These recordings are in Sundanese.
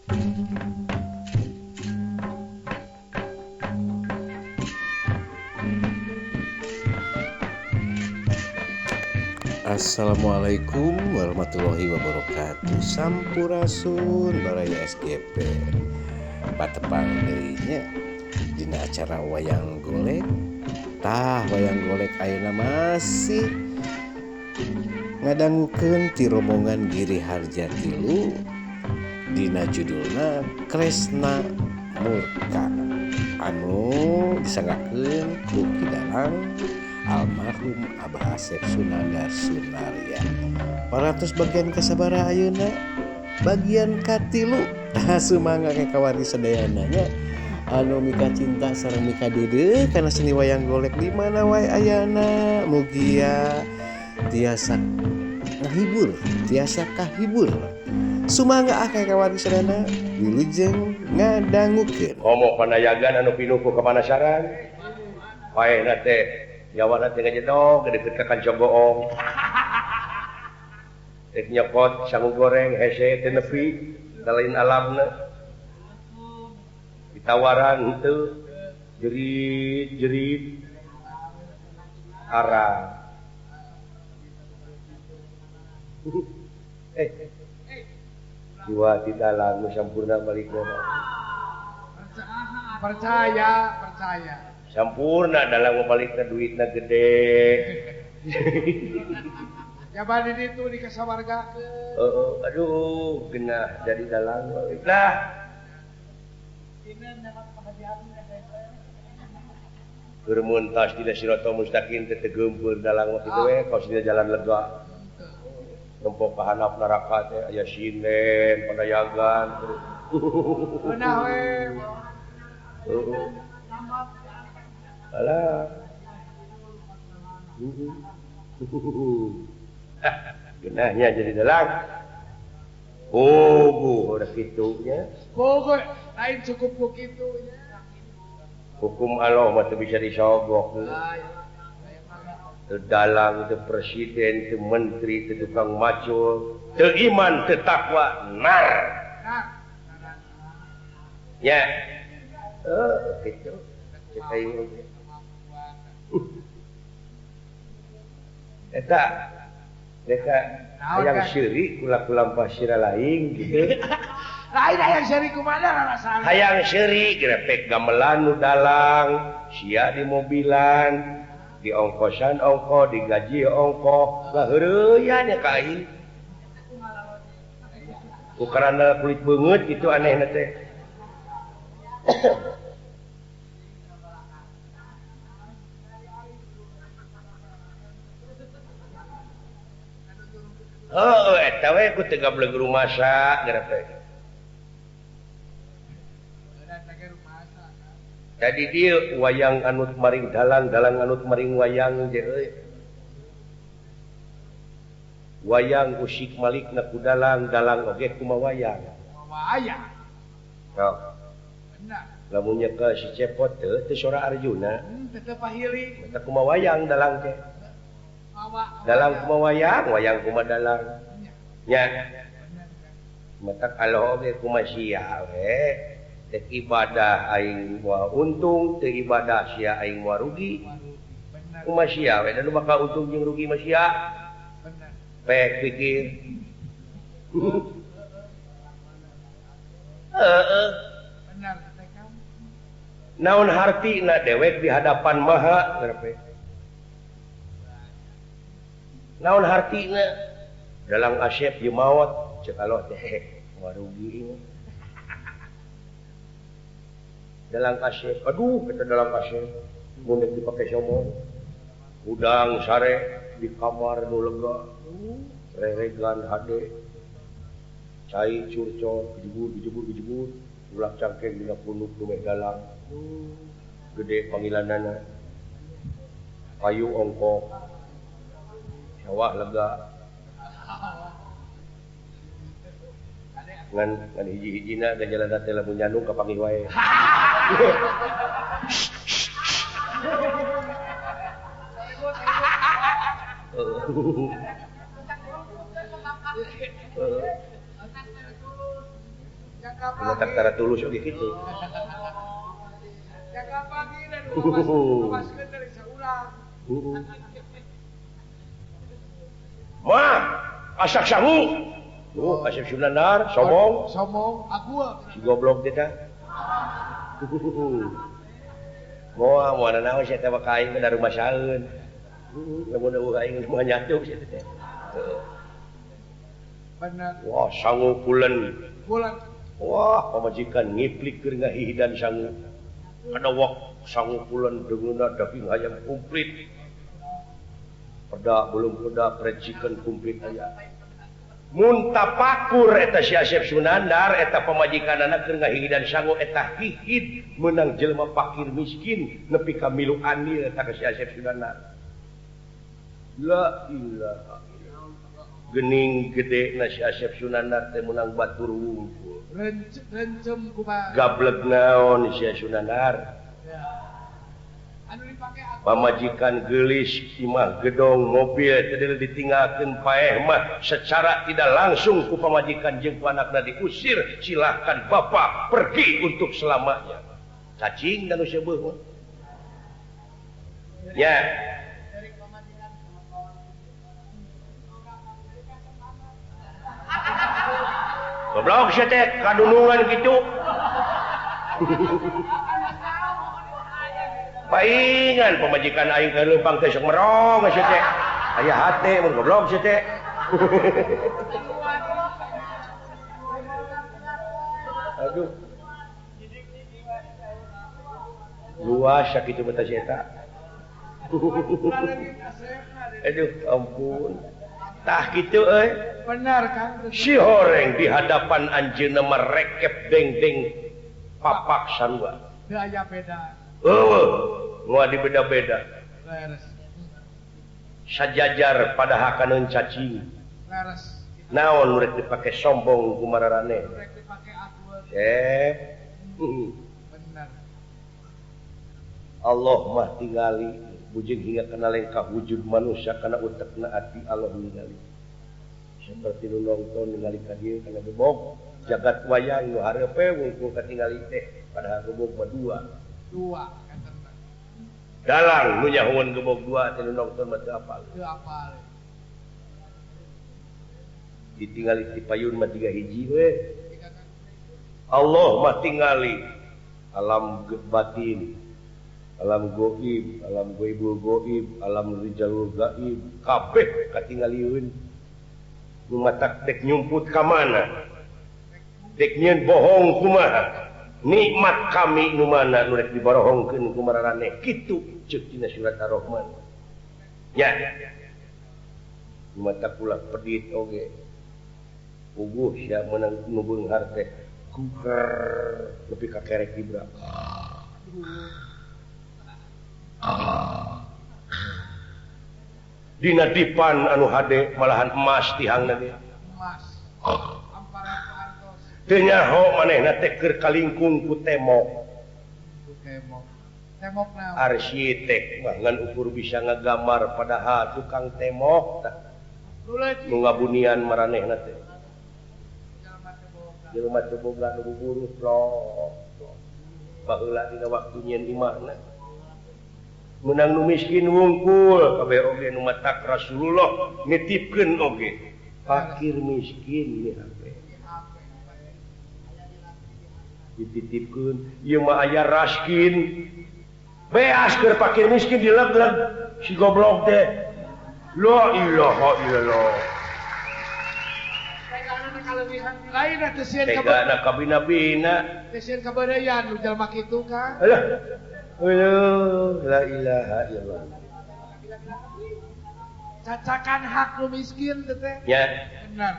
Assalamualaikum warahmatullahi wabarakatuh. Sampurasun baraya SGP. Patepang deui nya dina acara wayang golek. Tah wayang golek ayeuna masih ngadangukeun ti rombongan Giri Harja 3 dina judulna Kresna Murka anu disanggakeun ku Ki Dalang almarhum Abah Asep Sunandar Sunarya. Parantos bagian kasabaraha ayeuna? Bagian katilu. Tah sumangga ka kawargi sadayana nya anu mika cinta sareng mika deudeuh kana seni wayang golek di mana wae ayana. Mugia tiasa ngahibur, tiasa kahibur. Sumangga ah ka kawargi sadayana wilujeng ngadangukeun. Komo panayagan anu pinuh ku kapanasaran. Paehna teh nyawana teh ngajedog deket ka kanca goong. Rek nyokot sangu goreng hese teu nepi da lain alamna. Ditawaran henteu jerit-jerit arang. Jiwa di dalam nu sampurna balik mah. Percaya, percaya. Sampurna dalam balikna duitna gede. Ya bari ditu di kasawargakeun. Heeh, aduh genah jadi dalang. Lah. Keur muntas dina sirata mustaqim teh tegeumpeur dalang mah kitu we kaos dina jalan lega. Nempo ka handap neraka teh aya sinden panayagan. Geunah we. Heeh. Alah. Genahnya jadi dalang. Oh, udah kitunya. Pokok lain cukup ku kitunya. Hukum Allah mah teu bisa disogok. Teu dalang, teu presiden, teu menteri, teu tukang macul, teu iman, teu takwa, nar. Ya. Gitu. Eta mereka hayang seuri kula-kulampah sira lain gitu. Lain hayang seuri kumaha rasana? Hayang seuri grepek gamelan nu dalang, sia di mobilan, di ongkosan ongko, digaji ongko, lah heureuyan nya ka aing. Ku karana kulit beungeut kitu anehna teh. Oh, eta we ku teu gableg rumasa geura. Tadi dia wayang anut maring dalang, dalang anut maring wayang je euy. Wayang usik malikna ku dalang, dalang oge kumaha wayang. Wayang. Sok. Lamun nyekel si Cepot teu teu sora Arjuna. Teu pahili. Teu kumaha wayang dalang teh. Dalang kuma wayang, wayang kuma dalang. Nya. Matak Allah oge kuma sia we. Teu ibadah aing moal untung, teu ibadah sia aing moal rugi. Kuma sia we, da nu bakal untung jeung rugi mah sia. Pek pikir. Heeh. Naon hartina dewek di hadapan maha geureup. Naon hartina dalang Asep ieu maot ceuk Allah teh warugi ieu. Dalang Asep aduh kita dalang Asep mun deuk dipake sombong udang sare di kamar nu lega reregan hade cai curcol gejebur gejebur gejebur ulah cangkeng dina punuk nu meh dalang gede panggilanana kayu ongkok sawah lega ngan ngan hiji-hijina gajalan teh lamun nyandung kapanggih wae. Matak tara tulus oge kitu. Jaga pagi dan lumaskeun dari saurang. Mah, asak sangu. Oh, Asep Sunandar sombong. Sombong, aku si goblok teh tah. Moal moal naon sia teh mah ka aing da rumah saeun. Lamun eueuh aing mah nyatu sia teh. Bener. Wah, sangu pulen. Pulen. Wah, pamajikan ngiplik keur ngahihidan sangu. Kana wak sangu pulen deungeunna daging hayam komplit. Peda belum peda fried chicken komplit aya. Mun tapakur eta si Asep Sunandar eta pamajikanana keur ngahihidan sangu eta hihid meunang jelema fakir miskin nepi ka milu andil eta ka si Asep Sunandar. La ilaha illallah. Gening gede na si Asep Sunandar teh meunang batur wungkul. Rencem kumaha? Gableg naon si Sunandar. Pamajikan geulis imah gedong mobil teu ditinggalkeun paeh mah secara tidak langsung ku pamajikan jeung ku anakna diusir, silahkan bapak pergi untuk selamanya. Cacing dan nu seubeuh mah. Ya. Goblok sia teh kadunungan kitu. Paingan pamajikan aing ka leumpang teh sok merong sia teh. Aya hate mun goblok sia teh. Aduh. Luas sakitu mah teh eta. Aduh ampun. Tah kitu euy. Benar kan? Si horeng di hadapan anjeunna mah rekep dengdeng papak sarua. Teu aya beda. Eueuh, moal dibeda-beda. Sajajar pada hakaneun cacing. Leres. Naon nu rek dipake sombong ku mararaneh? Rek dipake akueun. Bener. Allah mah tingali bujeng hingga kana lengkah wujud manusia kana utekna ati Allah ningali. Seperti nu nonton ningali ka dieu kana gebog jagat wayang nu hareupe wungkul katingali teh padahal gebog mah dua. Dua kan. Dalang nu nyahoan gebog dua teh nu nonton mah teu apal. Teu apal. Ditingali ti payun mah tiga hiji we. Allah mah tingali alam batin, alam goib, alam goibul goib, alam rijalul gaib, kabeh katingalieun. Nu matak dek nyumput ka mana? Dek nyieun bohong kumaha? Nikmat kami nu mana nu rek diborohongkeun ku mararaneh kitu ceuk dina surat Ar-Rahman. Nya. Nu matak ulah pedit oge. Puguh sia meunang nu beunghar teh kuker nepi ka kerek dibra. Dina dipan anu hade malahan emas tihangna ge. Emas. Teu nyaho manehna teh keur kalingkung ku temok. Ku temok. Temok naon? Arsitek mah ngan ukur bisa ngagambar padahal tukang temok tah. Nu ngabunian maranehna teh. Jelema teu boga nu buburuh plok. Baheula dina waktu nyieun imahna. Menang nu miskin wungkul kabeh oge nu matak Rasulullah nitipkeun oge fakir miskin ni dititipkeun ieu mah aya raskin beas keur fakir miskin dilegleg si goblok teh la ilaha illallah. Lain teh sieun tegana kabina-bina teh sieun kabeureuyan nu jalma kitu ka. Alah. Aduh, la ilaha illallah. Cacakan hak nu miskin teh. Ya. Benar.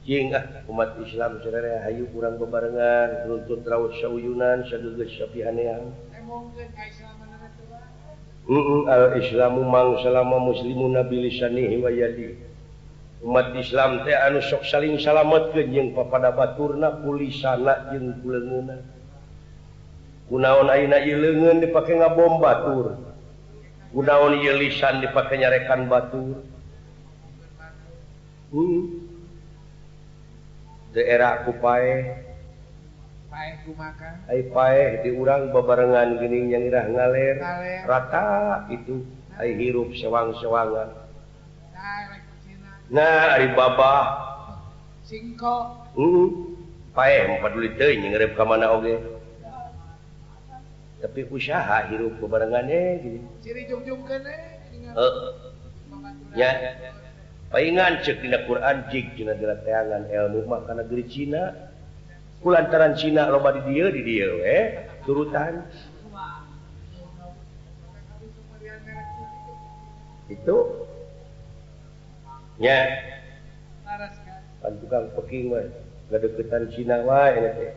Cing ah umat Islam sararea hayu urang bebarengan runtut raos sauyunan sagegeus sapihanean. Emongkeun ka Islamanna teh. Heeh, al Islamu mang salama muslimuna bilisanihi wa yadi. Umat Islam teh anu sok saling salametkeun jeung papada baturna kulisana jeung kuleungeunna. Kunaon ayeuna ieu leungeun dipake ngabom batur. Kunaon ieu lisan dipake nyarekan batur. Teu era ku paeh. Paeh kumaha? Ai paeh di urang babarengan geuning yang irah ngaler. Rata itu ai hirup sewang-sewangan. Nah, ari babah singko. Paeh paduli teuing ngerep ka mana oge. Tapi usaha hirup babarengan gini. Ciri jungjungkeun heeh. Nya. Paingan ceuk dina Quran jig dina teangan ilmu mah kana negeri Cina. Kulantaran Cina loba di dieu we turutan. Itu nya. Pan tukang peking mah gadeukeutan Cina wae eta teh.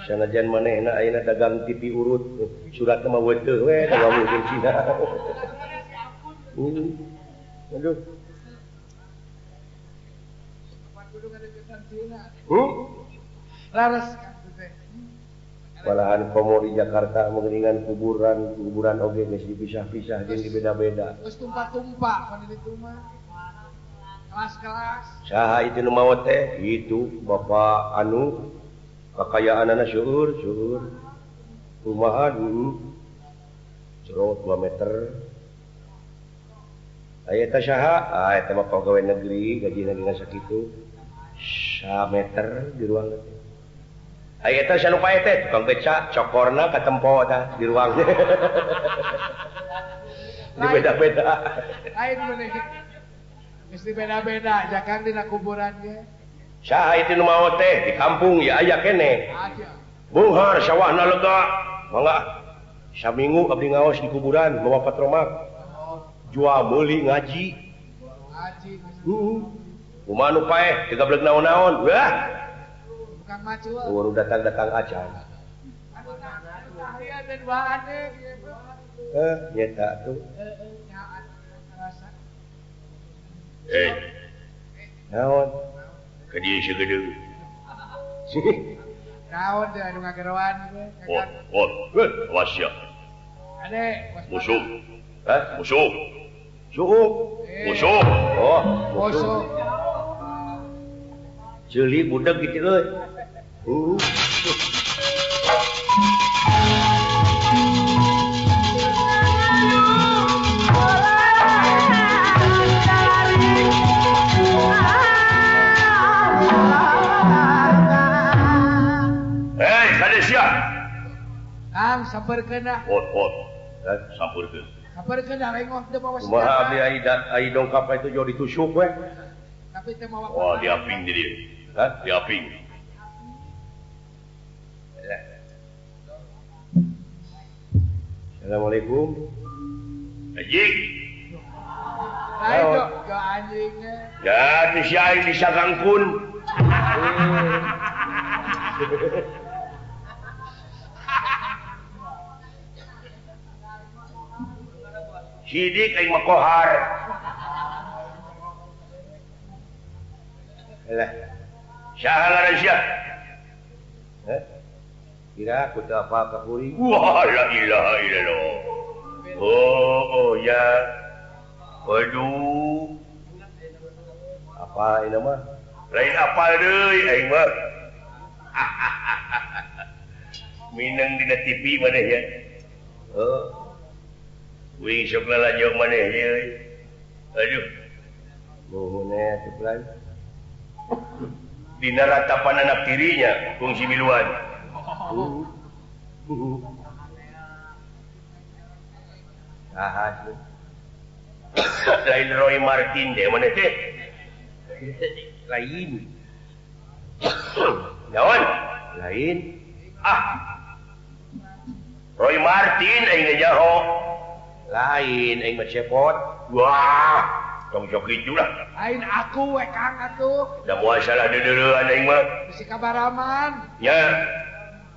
Sanajan manehna ayeuna dagang TV urut, suratna mah weteuh we dagang mungkin Cina. Aduh. Laras malahan komo di Jakarta mengeringan kuburan kuburan oge geus dipisah-pisah jeung dibeda-beda. Geus tumpah-tumpah pan ditu mah. Kelas-kelas. Saha itu nu maot teh? Itu bapak anu kakayaanana seueur seueur. Kumaha dulu? Jero 2 meter. Aya eta saha? Ah eta mah pegawai negeri gajina dina sakitu. 1 meter di ruang teh. Aya eta anu pae teh tukang beca cokorna katempo tah di ruang. Di beda-beda. Lain maneh. Mesti beda-beda jakang dina kuburan ge. Saha itu nu maot teh di kampung ya aya keneh. Bunghar sawahna lega. Mangga saminggu abdi ngaos di kuburan mawa patromak. Jual meuli ngaji. Ngaji. Heeh. Kumaha nu paeh teu gableg naon-naon. Wah. Tukang macul. Baru datang-datang acan. Anu tahlian dan bahannya gitu. Nyeta tuh. Heeh, nyaan rasa. Naon? Ka dieu sagedeung. Naon teh anu ngageroan teh. Oh, awas ya. Ade, musuh. Hah? Musuh. Suup. Musuh. Oh, musuh. Ceuli budak gitu euy. Hei, kades ya. Kang sampeurkeun ah. Ot. Sampeurkeun. Sampeurkeun da rengoh teu mawa senjata. Kumaha abdi ai dongkap itu jauh ditusuk we. Tapi teu mawa. Wah, diaping di dieu. Hah? Diaping. Assalamualaikum. Anjing. Ayo, ke anjingnya. Ya, si aing disagangkun. Sidik aing mah kohar. Lah. Saha ngaran sia? Hah? Kira aku teu apa ka kuring. Wah, la ilaha illallah. Oh, ya. Waduh. Apa ini mah? Lain apal deui aing mah. Minang dina TV maneh ya. Heuh. Wing sok lalajo maneh ieu. Aduh. Nuhun nya teu pelan. Dina ratapan anak tirinya kungsi miluan. Saha lain Roy Martin deh mana teh? Lain. Naon? Lain. Ah. Roy Martin aing ge jaho. Lain aing mah cepot. Wah, tong sok kitu lah. Lain aku we Kang atuh. Da moal salah deudeureun aing mah. Bisi kabaraman. Nya.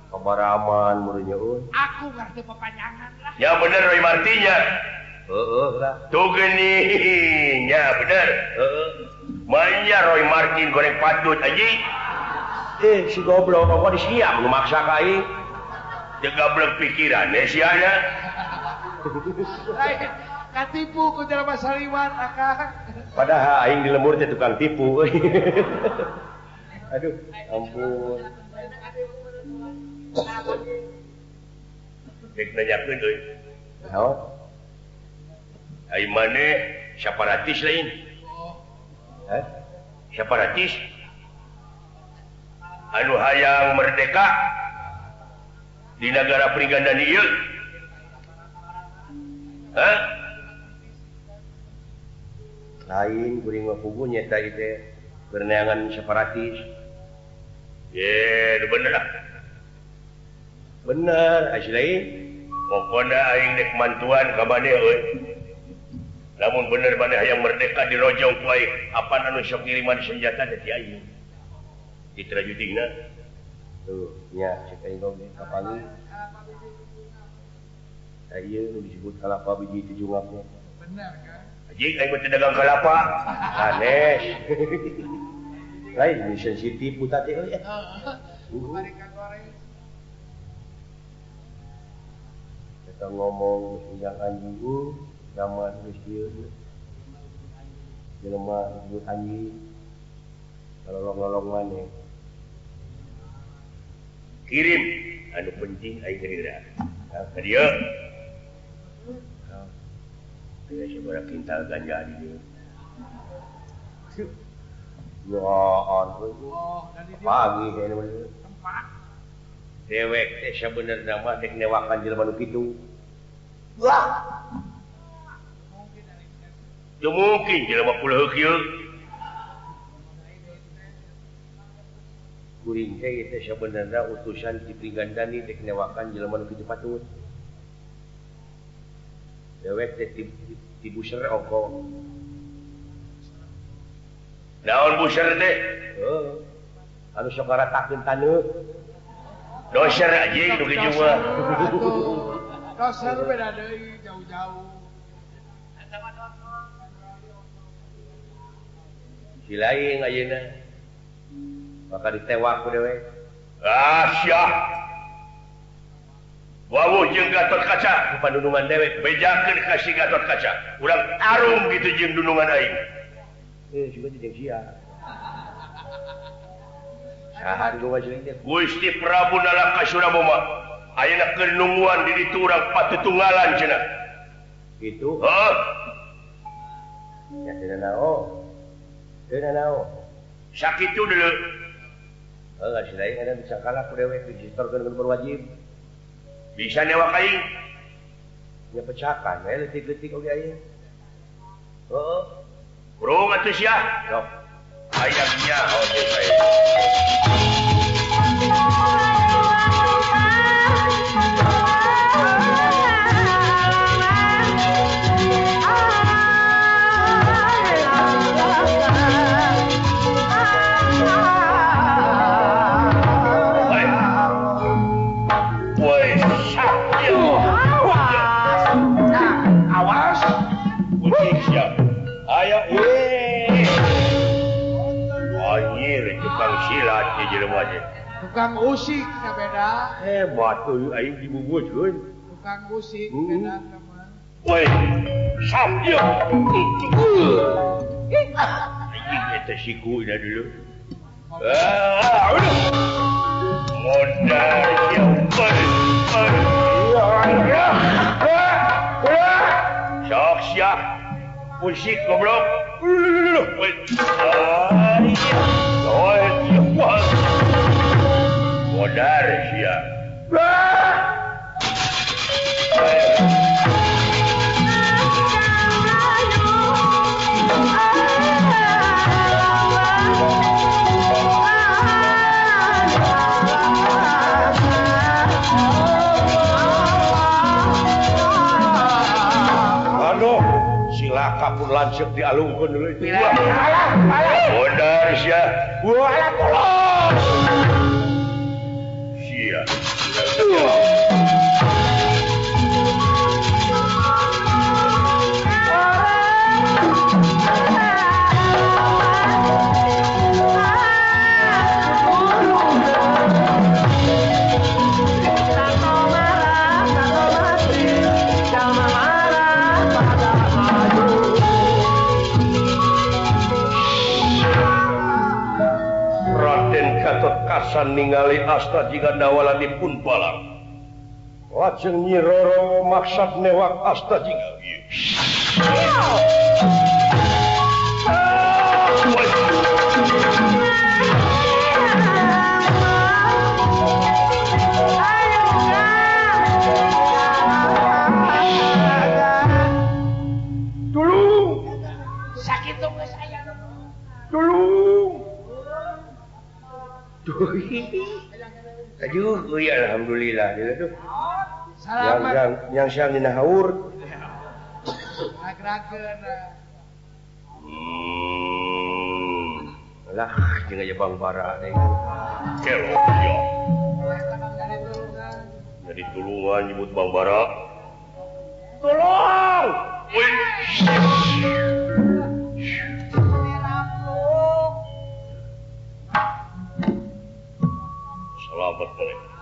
Kabaraman meureun euy. Aku ngarti papanjangan lah. Ya bener Roy Martin nya. Heeh lah. Tuh geuning, nya bener. Heeh. Manya Roy Martin goreng patut anjing. Si goblok apa di siap nu maksa ka aing. Teu gablek pikiran we sia nya. Lain katipu ku jelema saliwat akang. Padahal aing di lembur teh tukang tipu euy. Aduh, ampun. Rek nanyakeun euy. Naon? Ai maneh separatis lain? Hah? Separatis? Anu hayang merdeka di negara Pringgandani ieu? Hah? Lain kuring mah puguh nyeta ieu teh berneangan separatis. Ye, bener lah. Bener, asli lain. Pokona aing dek mantuan ka maneh euy. Lamun bener maneh hayang merdeka dirojong ku aing, apan anu sok ngiriman senjata teh ti aing. Citra judingna. Tuh, nya cek aing oge kapangi. Tah ieu nu disebut kalapa biji teh jungapna. Bener kan? Anjing aing mah teu dagang kalapa. Sanes. Lain sensitif buta teh euy. Bari ka goreng. Kita ngomong yang anjing zaman geus kieu. Jelema disebut anjing. Lolong-lolong maneh. Kirim anu penting aing geura. Ka dieu. Aya sabaraha kintal ganja di dieu. Yoon. Pagi kayaknya mah. Dewek teh sabenerna mah dek newakan jelema nu kitu. Wah. Teu mungkin jelema puleuh kieu. Kuring teh teh sabenerna utusan ti Pringgandani dek newakan jelema nu kitu patut. Dewek teh ti buser ongko. Naon buser teh? Heuh. Anu sok ngaratakeun taneuh. Doser anjing nu kitu mah. Doser beda deui jauh-jauh. Si lain ayeuna. Maka ditewak ku dewek. Ah sia. Wawuh jeung Gatot Kaca ku pandunungan dewek. Bejakeun ka si Gatot Kaca. Urang tarung kitu jeung dunungan aing. Juga jeung sia. Saha dunungan jeung teh? Gusti Prabu Nalaka Suraboma ayeuna keur nungguan di ditu urang patutunggalan cenah. Kitu? Heuh. Ya teu naon. Teu naon. Sakitu deuleu. Heuh, si lain ada bisa kalah ku dewek disetorkeun ku berwajib. Bisa newak aing. Nya pecakan we leutik-leutik oge aing. Heuh. Kurung atuh sia. Sok. Hayang nyaho teh saya. Awas. Kucing siap. Ayo, anjir tukang silat di jelema teh. Tukang usik sabeda. Hebat euy aing dibubutkeun. Tukang usik beda mah. Woi, sap ieu. Anjing eta siku ina dulu. Ah, aduh. Modal siapa? Sok siap. Musik goblok. Modar sia. Aduh, silaka pun lanceuk dialungkeun dulu itu. Modar sia. Wah, tolong. Sia. Lengkasan ningali asta jika dawala dipun balang. Lajeng Nyi Roro maksad newak asta jingga. Tulung. Sakit geus aya. Tulung. Aduh, euy alhamdulillah tuh. Yang siang dina haur. Lah, jeung aja Bang Bara deui. Kelo ya. Jadi tulungan nyebut Bang Bara. Tolong. Selamat boleh.